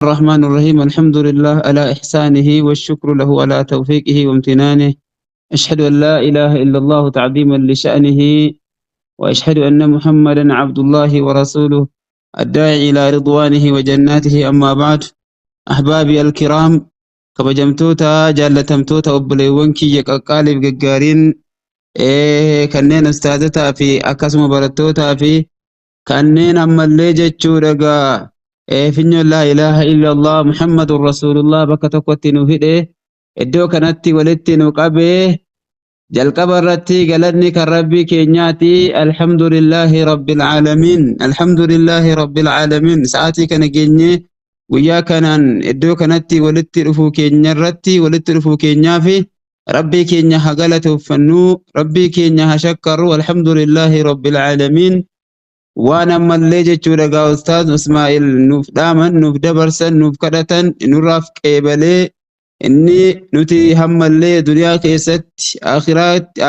الرحمن الرحيم. الحمد لله على إحسانه، والشكر له على توفيقه وامتنانه. أشهد أن لا إله إلا الله تعظيما لشأنه، وأشهد أن محمدا عبد الله ورسوله الداعي إلى رضوانه وجناته. أما بعد، أحبابي الكرام، kabajamtoota jaallatamtoota, obboleewwan kiyya qaqqaaliif gaggaariin, kanneen ustaazotaa fi akkasuma barattootaa fi kanneen ammallee jechuudha gaa finyoon laa ilaaha illallah Muhammadun rasuulullah bakka tokkotti nu hidhe, iddoo kanatti walitti nu qabee, jalqaba irratti galanni kan rabbii keenyaati. Alhamdulillahi rabbil aalamiin, alhamdulillahi rabbil aalamiin. Sa'aatii kana geenyee guyyaa kanaan iddoo kanatti walitti dhufuu keenya irratti, walitti dhufuu keenyaa fi rabbii keenya haa galateeffannu, rabbii keenya haa shakkarru. Alhamdulillahi rabbil aalamiin. Waan ammallee jechuudha gaa ustaaz Ismaa'il nuuf dhaaman, nuuf dabarsan, nuuf kadhatan nurraaf qeebalee, inni nuti hammallee duniyaa keessatti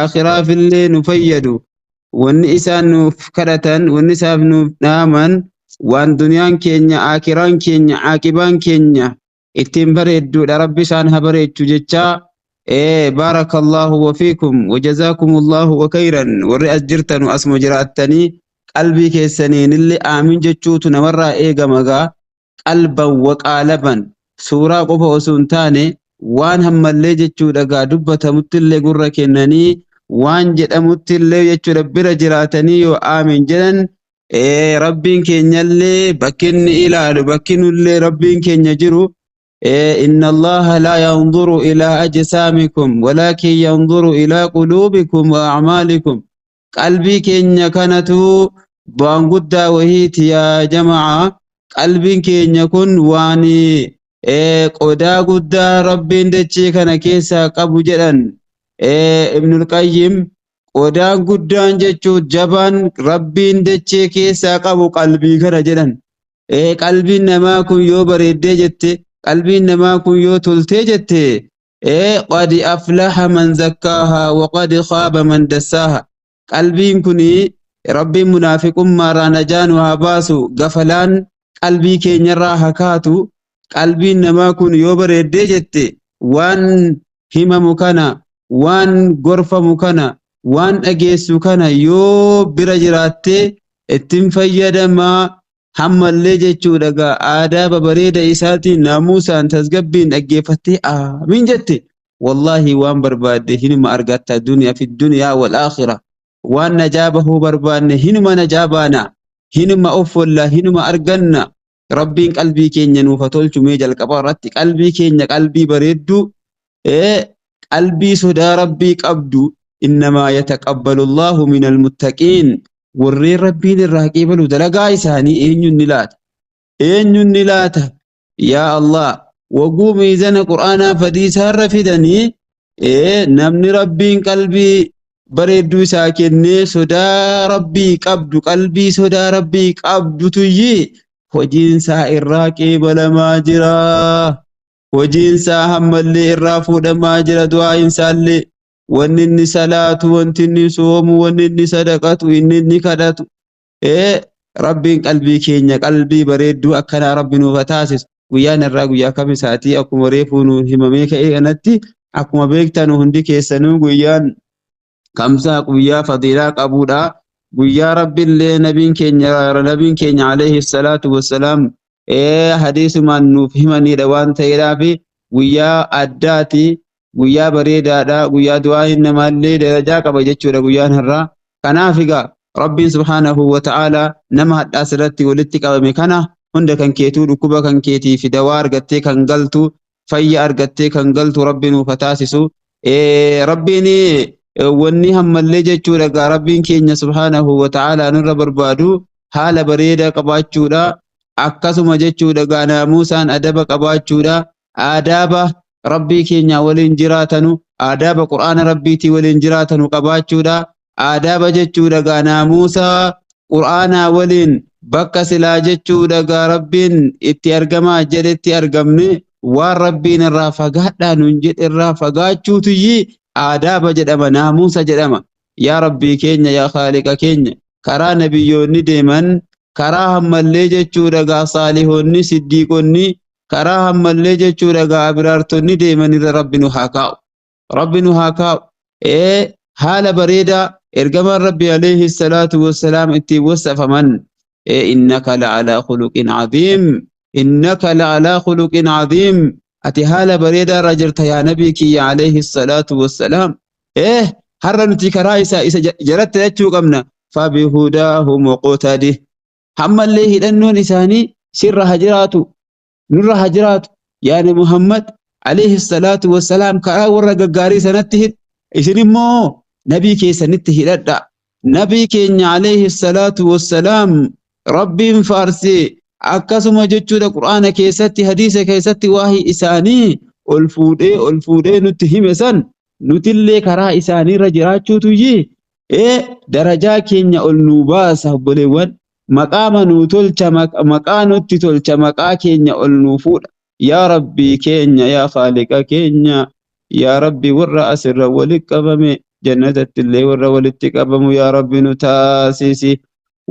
akhiraafillee nu fayyadu. Wanni isaan nuuf kadhatan, wanni isaaf nuuf dhaaman, waan duniyaan keenya, akiraan keenya, aaqibaan keenya ittiin bareedduudha. Rabbi isaan haa bareechu jechaa, baarakallahu wafiikum wajazaakumullahu wa khayran. Warri as jirtanu asuma jiraattanii qalbii keessaniinillee aamin jechuutu namarraa eegama gaa. Qalban waqaalaban, suuraa qofa osoo hin taane, waan hammallee jechuudha gaa dubbatamuttillee gurra kennanii, waan jedhamuttillee jechuudha bira jiraatanii yoo aamin jedhan, rabbiin keenyallee bakki inni ilaalu, bakki nullee rabbiin keenya jiru, inna allaha laa yanzuru ilaa ajsaamikum walaakin yanzuru ilaa quluubikum wa a'maalikum. Qalbii keenya kanatu waan guddaa wahiiti yaa jamaa. Qalbiin keenya kun waan qodaa guddaa rabbiin dachee kana keessaa qabu jedhan Ibnul Qayyim. Qodaan guddaan jechuun jabaan rabbiin dachee keessaa qabu qalbii kana jedhan. Qalbiin namaa kun yoo bareeddee jette, qalbiin namaa kun yoo toltee jette, qad aflaha man zakkaaha wa qad khaaba man dassaaha. Qalbiin kun, rabbiin munaafiqummaarraa najaa nu haa baasu, gafalaan qalbii keenyarraa haa kaatu. Qalbiin namaa kun yoo bareeddee jette, waan himamu kana, waan gorfamu kana, waan dhageessu kana yoo bira jiraattee ittiin fayyadamaa, hammallee jechuudha gaa aadaa babareeda isaatiin, naamusaan, tasgabbiin dhaggeeffattee aamiin jette, wallaahi waan barbaadde hinuma argatta duniyaa fi duniyaa wal aakhira. Waan najaa bahuu barbaanne hinuma najaa baana, hinuma offolla, hinuma arganna. Rabbiin qalbii keenya nuuf haa tolchu. Mee jalqaba irratti qalbii keenya qalbii bareedduu, qalbii sodaa rabbii qabdu. Innamaa yataqabbalu Allahu minal muttaqiin. Warreen rabbiin irraa qeebalu dalagaa isaanii eenyuun ni laata? Eenyuun ni laata? Yaa Allah, waguu miizana qur'aanaa fadiisaarra fidanii, namni rabbiin qalbii bareedduu isaa kennee sodaa rabbii qabdu, qalbii sodaa rabbii qabdutuyyi hojiinsaa irraa qeebalamaa jira. Hojiinsaa hammallee irraa fuudhamaa jira. Du'aa'insaallee, wanni inni salaatu, wanti inni soomu, wanni inni sadaqatu, inni inni kadhatu. Rabbiin qalbii keenya qalbii bareedduu akkanaa rabbi nuuf haa taasisu. Guyyaan irraa guyyaa kamisaatii, akkuma reefuu nu himamee ka'ee kanatti, akkuma beektanu hundi keessanuu, guyyaan kamsaa guyyaa fadiilaa qabuudha. Guyyaa rabbiillee nabiin keenya alayhi salaatu wassalaam hadiisumaan nuuf himanidha. Waan ta'eedhaaf guyyaa addaati, guyyaa bareedaadha, guyyaa du'aan namaallee darajaa qaba jechuudha guyyaan har'aa. Kanaaf egaa rabbiin subhaanahu wa ta'aalaa nama hadhaa asirratti walitti qabame kana hunda kan keetuu dhukkuba kan keetii fi dawaa argattee kan galtu, fayya argattee kan galtu rabbi nuuf haa taasisu. Rabbiin wanni hammallee jechuudha egaa rabbiin keenya subhaanahu wa ta'aalaa nurra barbaadu haala bareedaa qabaachuudha. Akkasuma jechuudha egaa naamusaan adaba qabaachuudha. Aadaaba rabbii keenya waliin jiraatanu, aadaaba qur'aana rabbiitii waliin jiraatanu qabaachuudha. Aadaaba jechuudha egaa naamusa qur'aanaa waliin bakka silaa jechuudha egaa rabbiin itti argamaa jedhetti argamne, waan rabbiin irraa fagaadhaa nuun jedhe irraa fagaachuutuyyi aadaaba jedhama, naamusa jedhama. Yaa rabbii keenya, yaa khaaliqa keenya, karaa nabiyyoonni deeman, karaa hammallee jechuudha egaa saalihoonni, siddiiqonni Karaa hammallee jechuudha gaa abraartonni deemanirra Rabbi nu haa kaa'u. Rabbi nu haa kaa'u. Ee haala bareedaa ergamaan Rabbi alayhi salaatu wassalaam ittiin wasafaman. Ee innaka la'alaa khuluqin cadiim. Innaka la'alaa khuluqin cadiim. Ati haala bareedaa irra jirta yaa nabii kiyya alayhi salaatu wassalaam. Ee har'a nuti karaa isa isa jalatti hidhachuu qabna. Fabihudaahu muqtadi. Hammallee hidhannoon isaanii sirra ha jiraatu, nurra ha jiraatu. Yaa nabi Muhammad alayhi salaatu wassalaam karaa warra gaggaarii sanatti hidh. Isin immoo nabii keessanitti hidhadha. Nabii keenya alayhi salaatu wassalaam Rabbiin faarsee akkasuma jechuudha Qur'aana keessatti hadiisa keessatti waahii isaanii ol fuudhee ol fuudhee nutti hime san nutillee karaa isaaniirra jiraachuutuyyii ee darajaa keenya ol nuu baasa obboleewwan maqaama nuu tolcha maqaa nutti tolcha maqaa keenya ol nuu fuudha yaa Rabbii keenya yaa Khaaliqa keenya yaa Rabbi warra asirra walitti qabame jannatatti illee warra walitti qabamu yaa Rabbi nu taasisi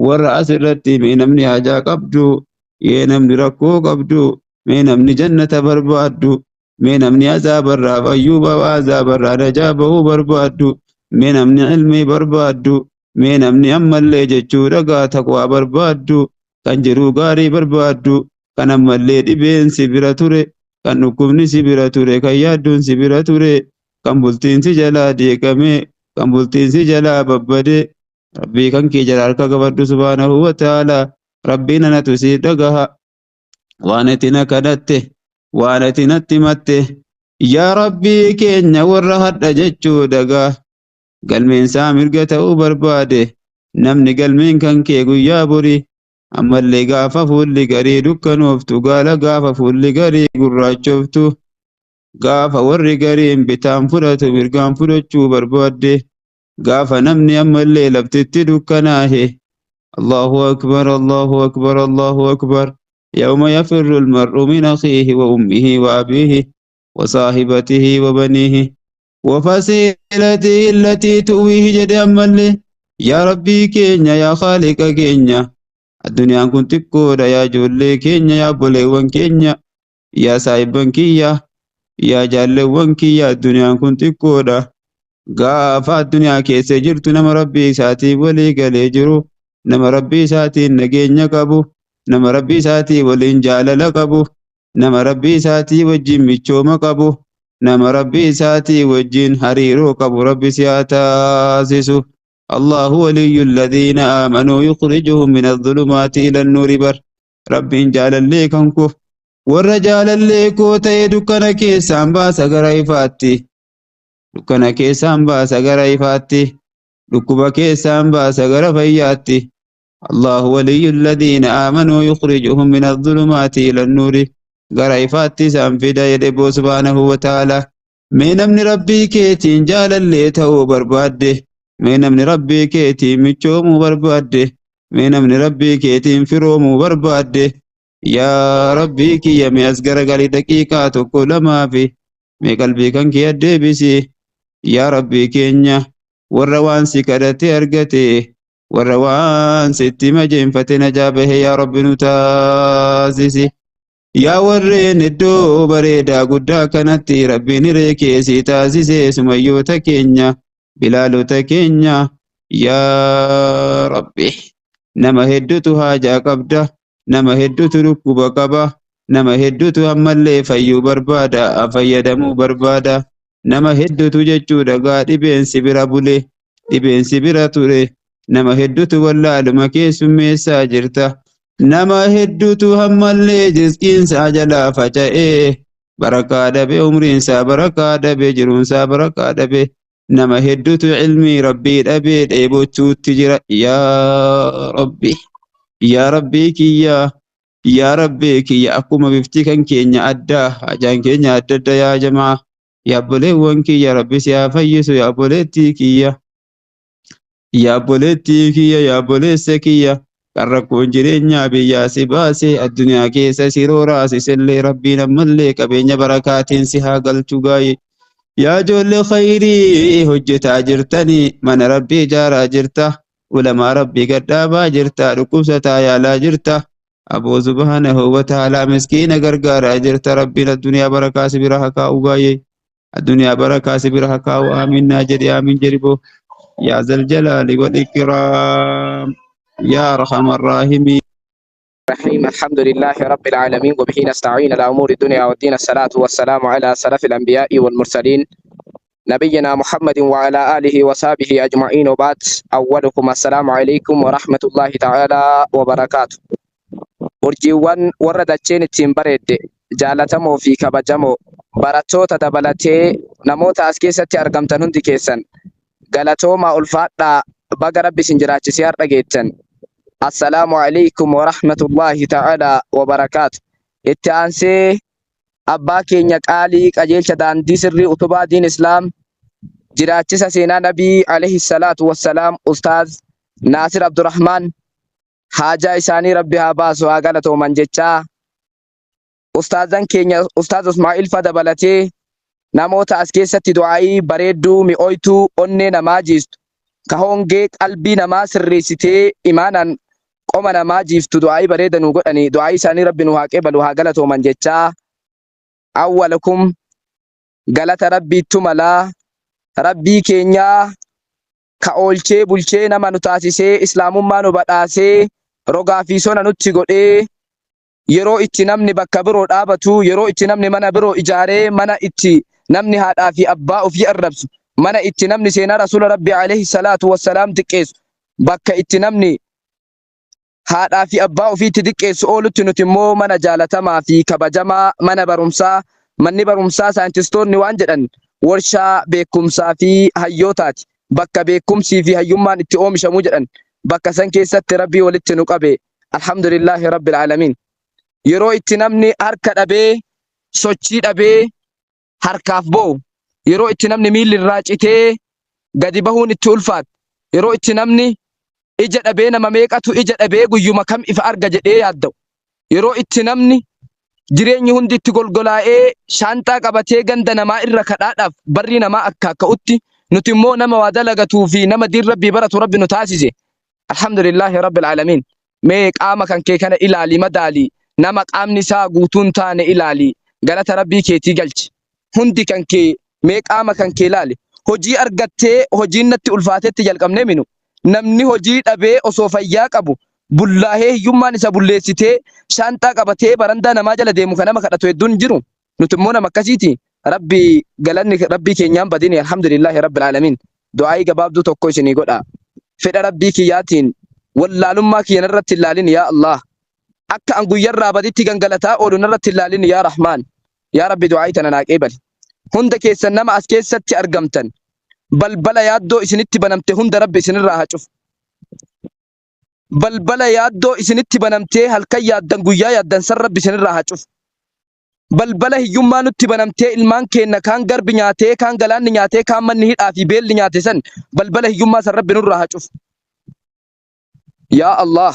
warra asirratti mee namni hajaa qabdu mee namni rakkoo qabdu mee namni jannata barbaaddu mee namni azaabarraa fayyuu azaabarraa najaa bahuu barbaaddu mee namni ilmii barbaaddu mee namni ammallee jechuudha gaa taqwaa barbaaddu kan jiruu gaarii barbaaddu kan ammallee dhibeen si bira ture kan dhukkubni si bira ture kan yaadduun si bira ture kan bultiin si jalaa diigame kan bultiin si jalaa babbade Rabbii kan kee jala harka qabadhu subhaanahu wa ta'ala Rabbiin anatu si dhagaha waan ati na kadhatte waan ati natti himatte yaa Rabbii keenya warra hadha jechuu dhagaa galmeensaa mirga ta'uu barbaade namni galmeen kan kee guyyaa borii ammallee gaafa fuulli garii dukkanooftu gaala gaafa fuulli garii gurraachoftu gaafa warri gariin bitaan fudhatu mirgaan fudhachuu barbaadde gaafa namni ammallee laftitti dukkanaahe Allahu akbar Allahu akbar Allahu akbar yawma yafirru almar'u min akhiihi wa ummihi wa abiihi wa saahibatihi wa baniihi wa fasiilatihi allatii tu'wiihi jedhe ammallee yaa Rabbii keenya yaa Khaaliqa keenya addunyaan kun xiqqoodha yaa ijoollee keenya yaa obboleewwan keenya yaa saahibban kiyya yaa jaalleewwan kiyya addunyaan kun xiqqoodha gaafa addunyaa keessa jirtu nama Rabbii isaatiin walii galee jiru nama Rabbii isaatiin nageenya qabu nama Rabbii isaatii waliin jaalala qabu nama Rabbii isaatii wajjin michooma qabu nama Rabbii isaatii wajjin hariiroo qabu Rabbi si haa taasisu. Allahu waliyyu alladhiina aamanuu yukhrijuhum min adh-dhulumaati ila an-nuuri bar. Rabbiin jaalallee kan koo warra jaalallee koo ta'e dukkana keessaan baasa gara ifaatti. Dukkana keessaan baasa gara ifaatti. Dhukkuba keessaan baasa gara fayyaatti. Allahu waliyyu alladhiina aamanuu yukhrijuhum min adh-dhulumaati ila an-nuuri. Gara ifaatti isaan fida jedhe boo subhaanahu wa ta'ala. Mee namni Rabbii keetiin jaalallee ta'uu barbaadde, mee namni Rabbii keetiin michoomuu barbaadde, mee namni Rabbii keetiin firoomuu barbaadde, yaa Rabbii kiyya mee as garagali daqiiqaa tokko lamaa fi mee qalbii kan kee addeebisi. Yaa Rabbii keenya warra waan si kadhate argate, warra waan sitti majeenfate najaa bahe yaa Rabbi nu taasisi. Yaa warreen iddoo bareedaa guddaa kanatti Rabbiin hiree kee si taasise sumayyoota keenya bilaalota keenya yaa Rabbi nama hedduutu haajaa qabda nama hedduutu dhukkuba qaba nama hedduutu ammallee fayyuu barbaada fayyadamuu barbaada nama hedduutu jechuudha gaa dhibeen si bira bule dhibeen si bira ture nama hedduutu wallaaluma keessummeessaa jirta nama hedduutu ammallee rizqiinsaa jalaa faca'ee barakaa dhabe umriinsaa barakaa dhabe jiruunsaa barakaa dhabe nama hedduutu ilmii rabbii dhabee dheebochuutti jira yaa rabbi yaa rabbii kiyya yaa rabbii kiyya akkuma bifti kan keenya addaa hajaan keenya adda adda yaa jamaa yaa obboleewwan kiyya rabbi si haa fayyisu yaa obboleettii kiyya yaa obboleettii kiyya yaa obboleessa kiyya kan rakkoon jireenyaa biyyaa si baase addunyaa keessa si rooraasisellee rabbiin ammallee qabeenya barakaatiin si haa galchu gaayee yaa ijoollee khayrii hojjetaa jirtanii mana rabbii ijaaraa jirta ulamaa rabbii gadhaabaa jirta dhukkubsataa yaalaa jirta. Aboo subhaanahu wa ta'aalaa miskiina gargaaraa jirta. Rabbiin addunyaa barakaa si bira haa kaa'u gaayee. Addunyaa barakaa si bira haa kaa'u. Amiin naa jedhi, amiin jedhi boo. Yaa zal jalaali wal ikraam. Yaa arhamar raahimiin. الرحيم، الحمد لله رب العالمين، وبه نستعين على أمور الدنيا والدين، الصلاة والسلام على سلف الأنبياء والمرسلين، نبينا محمد وعلى آله وصحبه أجمعين، وبعد، أولكم السلام عليكم ورحمة الله تعالى وبركاته. Urjiiwwan warra dacheen ittiin bareedde, jaalatamoo fi kabajamoo barattoota dabalatee namoota as keessatti argamtan hundi keessan, galatoomaa, ulfaadhaa, baga Rabbi isin jiraachisee har'a geettan. Assalaamu alaikum wa rahmatullahi ta'ala wa barakaatu. Itti aansee abbaa keenya qaalii, qajeelcha daandii sirrii, utubaa diin Islaam, jiraachisa seenaa Nabii alayhi salaatu wassalaam, Ustaaz Naasir Abdurrahmaan, haajaa isaanii Rabbi haa baasu, haa galatooman jechaa, ustaazan keenya Ustaaz Ismaa'il fa dabalatee namoota as keessatti du'aa'ii bareedduu mi'ooytuu onnee namaa jiistu, ka hongee qalbii namaa sirreessitee imaanaan qoma namaa jiiftu du'aa'ii bareeda nu godhanii, du'aa'ii isaanii Rabbi nu haa qeebalu, haa galatooman jechaa, awwalakum galata Rabbiittu malaa. Rabbii keenyaa ka oolchee bulchee nama nu taasisee, Islaamummaa nu badhaasee, rogaa fi sona nutti godhee, yeroo itti namni bakka biroo dhaabatu, yeroo itti namni mana biroo ijaaree, mana itti namni haadhaa fi abbaa ofii arrabsu, mana itti namni seenaa Rasuula Rabbi alayhi salaatu wassalaam xiqqeessu, bakka itti namni haadhaa fi abbaa ofiitti xiqqeessu oolutti, nuti immoo mana jaalatamaa fi kabajamaa, mana barumsaa. Manni barumsaa, saayintistoonni waan jedhan, warshaa beekumsaa fi hayyootaati, bakka beekumsii fi hayyummaan itti oomishamu jedhan. Bakka san keessatti Rabbii walitti nu qabe, alhamdulillahi rabbil aalamiin. Yeroo itti namni harka dhabee, sochii dhabee harkaaf bo'u, yeroo itti namni miilli irraa citee gadi bahuun itti ulfaatu, yeroo itti namni ija dhabee, nama meeqatu ija dhabee guyyuma kam ifa arga jedhee yaadda'u, yeroo itti namni jireenyi hundi itti golgolaa'ee shaanxaa qabatee ganda namaa irra kadhaadhaaf barri namaa akka ka'utti, nuti immoo nama waa dalagatuu fi nama diin Rabbii baratu Rabbi nu taasise, alhamdulillahi rabbil aalamiin. Mee qaama kan kee kana ilaali, madaali. Nama qaamni isaa guutuun taane ilaali, galata Rabbii keetii galchi. Hundi kan kee, mee qaama kan kee ilaali. Hojii argattee hojiin natti ulfaatetti jalqabnee minu. Namni hojii dhabee osoo fayyaa qabu bullaahee, hiyyummaan isa bulleessitee shaanxaa qabatee barandaa namaa jala deemu, kan nama kadhatu hedduun jiru. Nuti immoo nama akkasiiti. Rabbi galanni Rabbii keenyaan badini, alhamdulillahi rabbil aalamiin. Du'aayii gabaabduu tokko isinii godha. Fedha Rabbii kiyyaatiin wallaalummaa kiyya narratti hin laalin, yaa Allah. Akka an guyyarraa baditti gangalataa oolu narratti hin laalin, yaa Rahmaan. Yaa Rabbi, du'aayii tana naa qeebali. Hunda keessan, nama as keessatti argamtan, balbala yaaddoo isinitti banamte hunda Rabbi isinirraa haa cufu. Balbala yaaddoo isinitti banamtee halkan yaaddan, guyyaa yaaddan san Rabbi isinirraa haa cufu. Balbala hiyyummaa nutti banamtee ilmaan keenna kaan garbi nyaatee, kaan galaanni nyaatee, kaan manni hidhaa fi beelli nyaate san, balbala hiyyummaa san Rabbi nurraa haa cufu. Yaa Allah.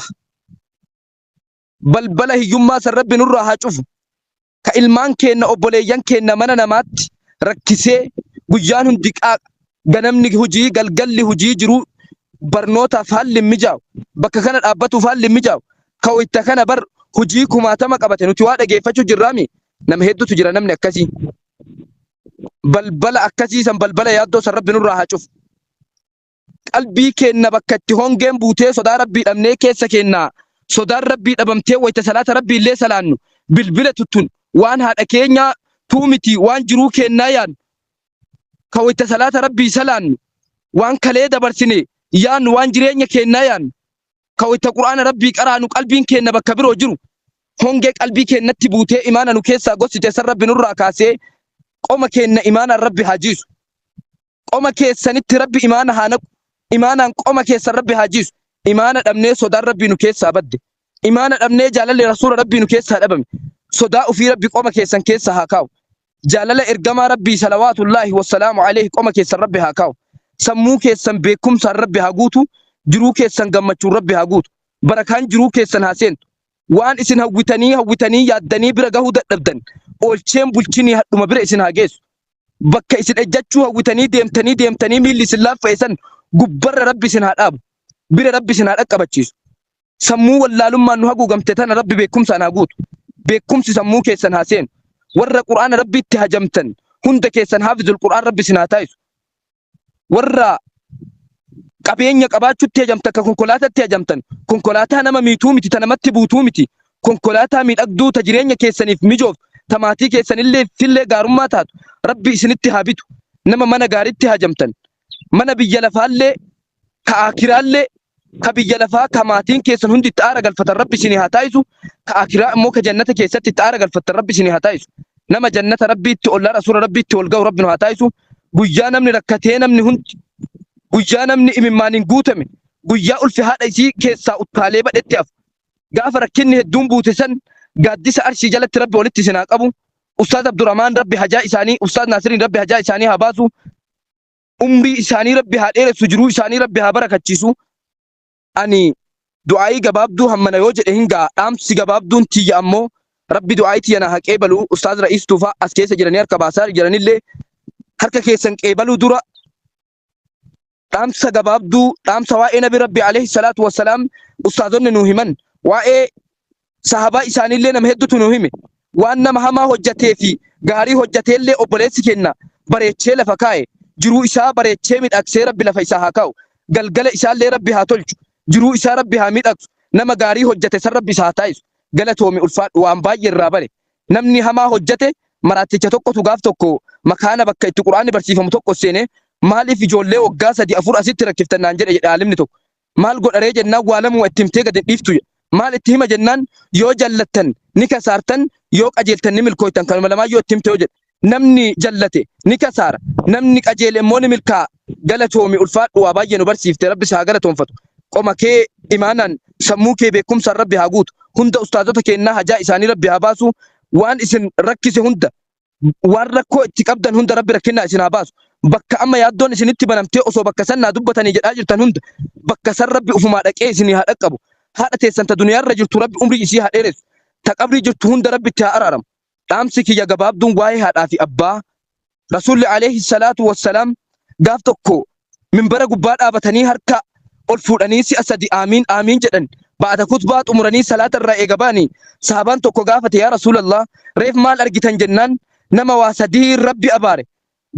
Balbala hiyyummaa san Rabbi nurraa haa cufu. Ka ilmaan keenna, obboleeyyan keenna mana namaatti rakkisee, guyyaan hundi qaaqa, ganamni hojii, galgalli hojii jiru, barnootaaf haalli hin mijaa'u, bakka kana dhaabbatuuf haalli hin mijaa'u, ka wayta kana bar hojii kumaatama qabate, nuti waa dhageeffachuu jirraami. Nama hedduutu jira namni akkasii. Balbala akkasii san, balbala yaaddoo san Rabbi nurraa haa cufu. Qalbii keenna bakka itti hongeen buutee sodaa Rabbii dhabnee, keessa keennaa sodaan Rabbii dhabamtee, wayta salaata Rabbii illee salaannu bilbila tuttun, waan haadha keenyaa tuu miti, waan jiruu keennaa yaannu, ka wayta salaata Rabbii salaannu waan kalee dabarsine yaannu, waan jireenya keennaa yaannu, ka wayta Qur'aana Rabbii qaraanu qalbiin keenna bakka biroo jiru, hongee qalbii keennatti buutee imaana nu keessaa gossite san Rabbi nurraa kaasee qoma keenna imaanaan Rabbi haa jiisu. Qoma keessanitti Rabbi imaana haa naqu. Imaanaan qoma keessan Rabbi haa jiisu. Imaana dhabnee sodaan Rabbii nu keessaa badde. Imaana dhabnee jaalalli Rasuula Rabbii nu keessaa dhabame. Sodaa ofii Rabbi qoma keessan keessa haa kaa'u. Jaalala ergamaa Rabbii salawaatullaahi wassalaamu alayhi qoma keessan Rabbi haa kaa'u. Sammuu keessan beekumsaan Rabbi haa guutu. Jiruu keessan gammachuun Rabbi haa guutu. Barakaan jiruu keessan haa seentu. Waan isin hawwitanii hawwitanii yaaddanii bira gahuu dadhabdan oolcheen bulchinii hadhuma bira isin haa geessu. Bakka isin ejjachuu hawwitanii deemtanii deemtanii miilli isin laaffa'e san gubbarra Rabbi isin haa dhaabu. Bira Rabbi isin haa dhaqqabachiisu. Sammuu wallaalummaan nu haguugamte tana Rabbi beekumsaan haa guutu. Beekumsi sammuu keessan haa seenu. Warra Qur'aana Rabbiitti hajamtan hunda keessan haafizul Qur'aan Rabbi isin haa taasisu. Warra qabeenya qabaachutti hajamtan, ka konkolaatatti hajamtan, konkolaataa nama miituu miti, ta namatti buutuu miti, konkolaataa miidhagduu ta jireenya keessaniif mijooftu, ta maatii keessanillee fillee gaarummaa taatu Rabbi isinitti haa bitu. Nama mana gaariitti hajamtan, mana biyya lafaallee ka aakiraallee, ka biyya lafaa ka maatiin keessan hundi itti aara galfatan Rabbi isinii haa taasisu, ka aakiraa immoo ka jannata keessatti itti aara galfattan Rabbi isinii haa taasisu. Nama jannata Rabbiitti ollaa rasuula Rabbiitti wal ga'u Rabbi nu haa taasisu. Guyyaa namni rakkatee namni hundi, guyyaa namni imimmaaniin guutame, guyyaa ulfi haadha isii keessaa uttaalee badhetti hafu, gaafa rakkinni hedduun buute san gaaddisa arshii jalatti Rabbi walitti isin haa qabu. Ustaaz Abdurrahmaan Rabbi hajaa isaanii, Ustaaz Naasiriin Rabbi hajaa isaanii haa baasu. Umrii isaanii Rabbi haa dheeressu, jiruu isaanii Rabbi haa barakachiisu. Ani du'aayii gabaabduu hammana yoo jedhe hin ga'a. Dhaamsi gabaabduun tiyya ammoo Rabbi du'aayii tiyya na haa qeebalu. Ustaaz Ra'iis Tuufaa as keessa jiranii harka baasaa jiranillee harka keessan qeebaluu dura dhaamsa gabaabduu, dhaamsa waa'ee Nabi Rabbi alayhi salaatu wassalaam ustaazonni nuu himan, waa'ee sahabaa isaaniillee nama hedduutu nuu hime, waan nama hamaa hojjatee fi gaarii hojjateellee obboleessi keenya bareechee lafa kaa'e. Jiruu isaa bareechee midhagsee Rabbi lafa isaa haa kaa'u. Galgala isaallee Rabbi haa tolchu. Jiruu isaa Rabbi haa miidhagsu. Nama gaarii hojjate san Rabbi isa haa taasisu. Galatoomi, ulfaadhu, waan baay'ee irraa bare. Namni hamaa hojjate maraatticha tokkotu gaaf tokko makaana bakka itti Qur'aanni barsiifamu tokko seene, "Maaliif ijoollee waggaa 3, 4 asitti rakkiftan?" naan jedhe jedhe aalimni tokko. Maal godharee jennaan, waa lamuma itti himtee gad hin dhiiftu jedhe. Maal itti hima jennaan, yoo jallattan ni kasaartan, yoo qajeeltan ni milkooytan, kanuma lamaan yoo itti himte yoo jedhe. Namni jallate ni kasaara, namni qajeele immoo ni milkaa'a. Galatoomi, ulfaadhu, waa baay'ee nu barsiifte, Rabbi si haa galatoonfatu. Qoma kee imaanaan, sammuu kee beekumsaan Rabbi haa guutu. Hunda ustaazota keennaa hajaa isaanii Rabbi haa baasu. Waan isin rakkise hunda, waan rakkoo itti qabdan hunda Rabbi rakkinnaa isin haa baasu. Bakka amma yaaddoon isinitti banamtee osoo bakka san naa dubbatanii jedhaa jirtan hunda bakka san Rabbi ufumaa dhaqee isinii haa dhaqqabu. Haadha teessan ta duniyaarra jirtu Rabbi umrii isii haa dheeressu. Ta qabrii jirtu hunda Rabbi itti haa araaramu. Dhaamsi kiyya gabaabduun waa'ee haadhaa fi abbaa, Rasuulli alayhi salaatu wassalaam gaaf tokko minbara gubbaa dhaabatanii harka ol fuudhanii si'a sadi aamiin aamiin jedhan. Ba'ata kutbaa xumuranii salaata irraa eega ba'anii sahabaan tokko gaafate, "Yaa Rasuulallah, reef maal argitan?" jennaan, nama waa sadii Rabbi abaare.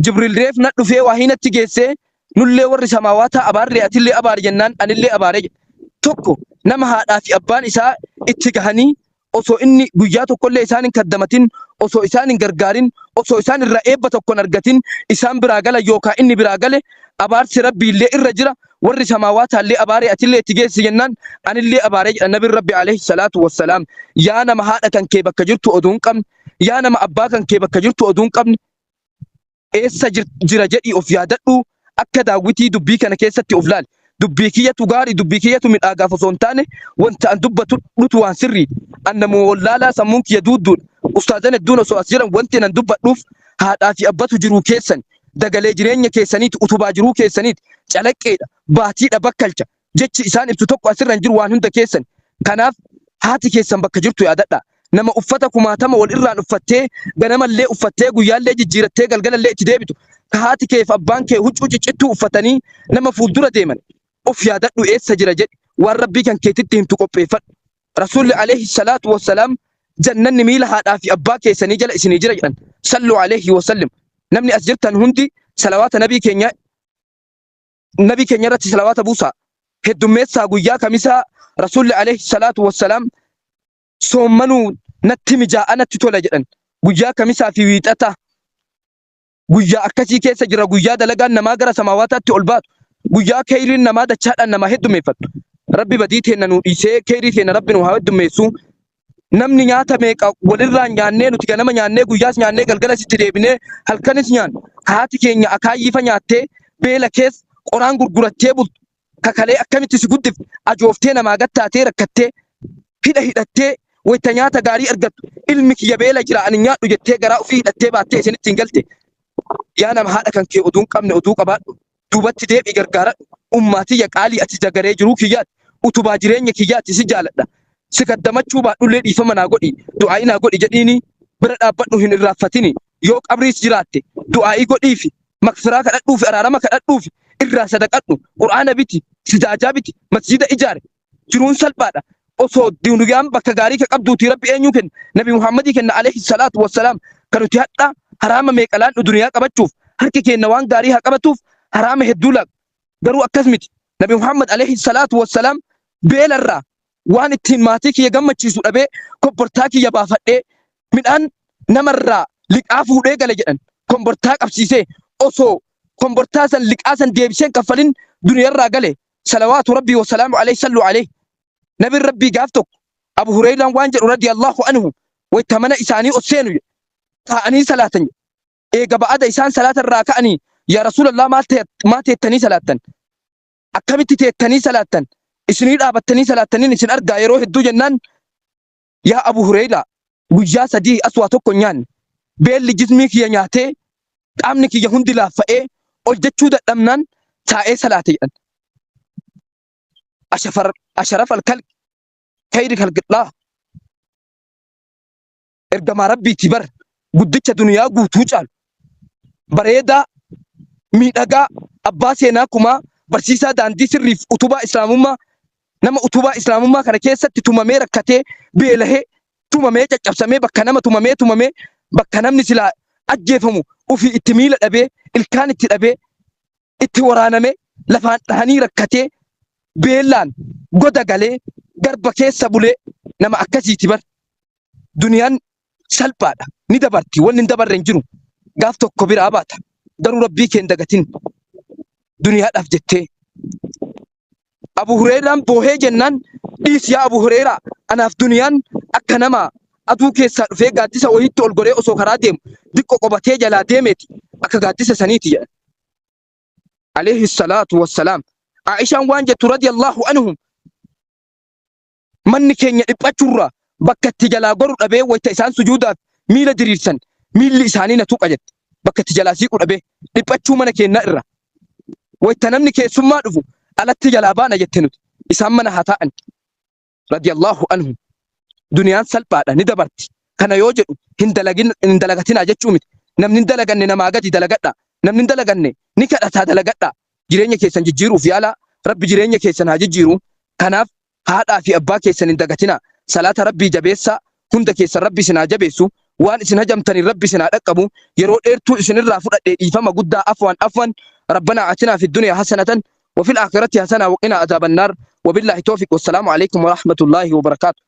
Jibriil reef na dhufee waahii natti geessee, nullee warri samaawaataa abaarree, atillee abaari jennaan anillee abaaree jedhe. Tokko, nama haadhaa fi abbaan isaa itti gahanii osoo inni guyyaa tokkollee isaan hin kaddamatin, osoo isaan hin gargaarin, osoo isaan irraa eebba tokko hin argatin isaan biraa gala yookaan inni biraa gale, abaarsi Rabbii illee irra jira, warri samaawaataallee abaaree, atillee itti geessi jennaan anillee abaaree jedha Nabiin Rabbi alayhi salaatu wassalaam. Yaa nama haadha kan kee bakka jirtu oduu hin qabne, yaa nama abbaa kan kee bakka jirtu oduu hin qabne, eessa jira jedhii of yaadadhu. Akka daawwitii dubbii kana keessatti of laali. Dubbii kiyyatu gaarii, dubbii kiyyatu midhaagaaf osoo hin taane, wanta an dubbatu dhutu waan sirrii. An namuma wallaalaa, sammuun kiyya duudduudha. Ustaazan hedduun osoo as jiran, wanti an dubbadhuuf haadhaa fi abbatu jiruu keessan dagalee jireenya keessaniiti, utubaa jiruu keessaniiti, calaqqeedha, baatiidha, bakkalcha. Jechi isaan ibsu tokko asirra hin jiru, waan hunda keessan. Kanaaf haati keessan bakka jirtu yaadadha. Nama uffata kumaatama wal irraan uffattee, ganamallee uffattee, guyyaallee jijjiirattee, galgalallee itti deebitu. Ka haati kee fi abbaan kee huccuu ciccittuu uffatanii nama fuuldura deeman. Of yaadadhu, eessa jira jedhi. Waan Rabbii kan keetitti himtu qopheeffadhu. Rasuulli alayhi salaatu wassalaam jannanni miila haadhaa fi abbaa keessanii jala isinii jira jedhan. Sallu alayhi wasallim. Namni as jirtan hundi salawaata nabii keenya nabii keenya irratti salawaata buusaa. Heddummeessaa. Guyyaa kamisaa Rasuulli alayhi salaatu wassalaam soommanuu natti mijaa'a, natti tola jedhan. Guyyaa kamisaa fi wiixata guyyaa akkasii keessa jira. Guyyaa dalagaan namaa gara samaawaataatti ol baatu. Guyyaa keeyriin namaa dachaadhaan namaa heddummeeffattu. Rabbi badii teenna nuu dhiisee keeyrii teenna Rabbi nu haa heddummeessu. Namni nyaata meeqa walirraan nyaannee, nuti ganama nyaannee, guyyaas nyaannee, galgalas itti deebinee halkanis nyaannu. Haati keenya akaayyiifa nyaattee, beela keessa qoraan gurgurattee bultu. Kakalee akkamitti si guddifte, ajooftee namaa gattaatee, rakkattee, hidha hidhattee, wayita nyaata gaarii argattu ilmi kiyya beela jira ani nyaadhu jettee garaa ofii hidhattee baattee isinitti hin galte. Yaa nama haadha kan kee oduu hin qabne, oduu qabaadhu. Duubatti deebi'i, gargaaradhu. Ummaa tiyya qaalii, ati dagaree jiruu kiyyaati. Utubaa jireenya kiyyaati, si jaaladha. Si kaddamachuu baadhullee dhiifama naa godhi. Du'aa'ii naa godhi jedhiini bira dhaabbadhu, hin irraanfatini. Yoo qabriis jiraatte du'aa'ii godhiifi. Makfiraa kadhadhuufi, araarama kadhadhuufi, irraa sadaqadhu. Qur'aana biti, sijaajaa biti, masjida ijaari. Jiruun salphaadha. Osoo duniyaan bakka gaarii ka qabduuti Rabbi eenyuu kenna? Nabi Muhammadii kenna alayhi salaatu wassalaam. Kan nuti hadha haraama meeqa laannu duniyaa qabachuuf, harki keenna waan gaarii haa qabatuuf haraama hedduu laaqna. Garuu akkas miti. Nabi Muhammad alayhi salaatu wassalaam beelarraa waan ittiin maatii kiyya gammachiisu dhabee kobbortaa kiyya baafadhee midhaan namarraa liqaa fuudhee gale jedhan. Kombortaa qabsiisee osoo kombortaa san liqaa san deebisee hin kaffalin duniyarraa gale. Salawaatu Rabbii wasalaamu alayhi sallu alayhi. Nabin Rabbii gaaf tokko Abu Hureyraan waan jedhu radiyallahu anhu wayta mana isaanii ol seenu jedhe. Taa'anii salaatan jedhe. Eega ba'ada isaan salaata irraa ka'anii, yaa Rasuulallah, maal teettanii salaattan? Akkamitti teettanii salaattan? Isinii dhaabattanii salaattaniin isin argaa yeroo hedduu jennaan, yaa Abu Hureyraa, guyyaa 3 as waa tokko hin nyaanne. Beelli jismii kiyya nyaatee qaamni kiyya hundi laaffa'ee ol jechuu dadhabnaan taa'ee salaate jedhan. Asharaf al-kalqi kayri kalqillaa ergamaa Rabbiiti bar, guddicha duniyaa guutuu caalu, bareedaa, miidhagaa, abbaa seenaa kumaa, barsiisaa daandii sirriif utubaa islaamummaa, nama utubaa islaamummaa kana keessatti tumamee, rakkatee, beelahee, tumamee, caccabsamee, bakka nama tumamee tumamee, bakka namni silaa ajjeefamu ufii itti miila dhabee, ilkaan itti dhabee, itti waraanamee, lafaan dhahanii, rakkatee, beelaan goda galee, garba keessa bulee, nama akkasiiti bar. Duniyaan salphaadha, ni dabarti. Wanni hin dabarre hin jiru. Gaaf tokko biraa baata. Garuu Rabbii kee hin dagatin duniyaadhaaf jettee. Abu Hureyraan boohee jennaan, dhiis yaa Abu Hureyraa, anaaf duniyaan akka nama aduu keessaa dhufee gaaddisa wayiitti ol goree osoo karaa deemu diqqo qobatee jalaa deemeeti, akka gaaddisa saniiti jedhan. Alayhi salaatu wassalaam. Aishaan waan jettu radiyallahu anhum, manni keenya dhiphachurraa bakka itti jalaa goru dhabee wayta isaan sujuudaaf miila diriirsan miilli isaanii na tuqa jette. Bakka itti jalaa siiqu dhabee dhiphachuu mana keenyaa irra. Wayta namni keessummaa dhufu alatti jalaa baana jette nuti. Isaan mana haa taa'an. Radiyallahu anhu. Duniyaan salphaadha, ni dabarti. Kana yoo jedhu hin dalagin, hin dalagatinaa jechuu miti. Namni hin dalaganne namaa gadi, dalagadha. Namni hin dalaganne ni kadhataa, dalagadha. Jireenya keessan jijjiiruuf yaalaa. Rabbi jireenya keessan haa jijjiiru. Kanaaf haadhaa fi abbaa keessan hin dagatinaa. Salaata Rabbii jabeessaa. Hunda keessan Rabbi isin haa jabeessu. Waan isin hajamtaniin Rabbi isin haa dhaqqabu. Yeroo dheertuu isinirraa fudhadhe, dhiifama guddaa, afwan afwan. Rabbanaa atinaa fi duniyaa hasanatan wa fil aakhirati hasanaa wa qinaa azaaban naar. Wabillaahi tawfiq, wassalaamu alaikum wa rahmatullaahi wa barakaatu.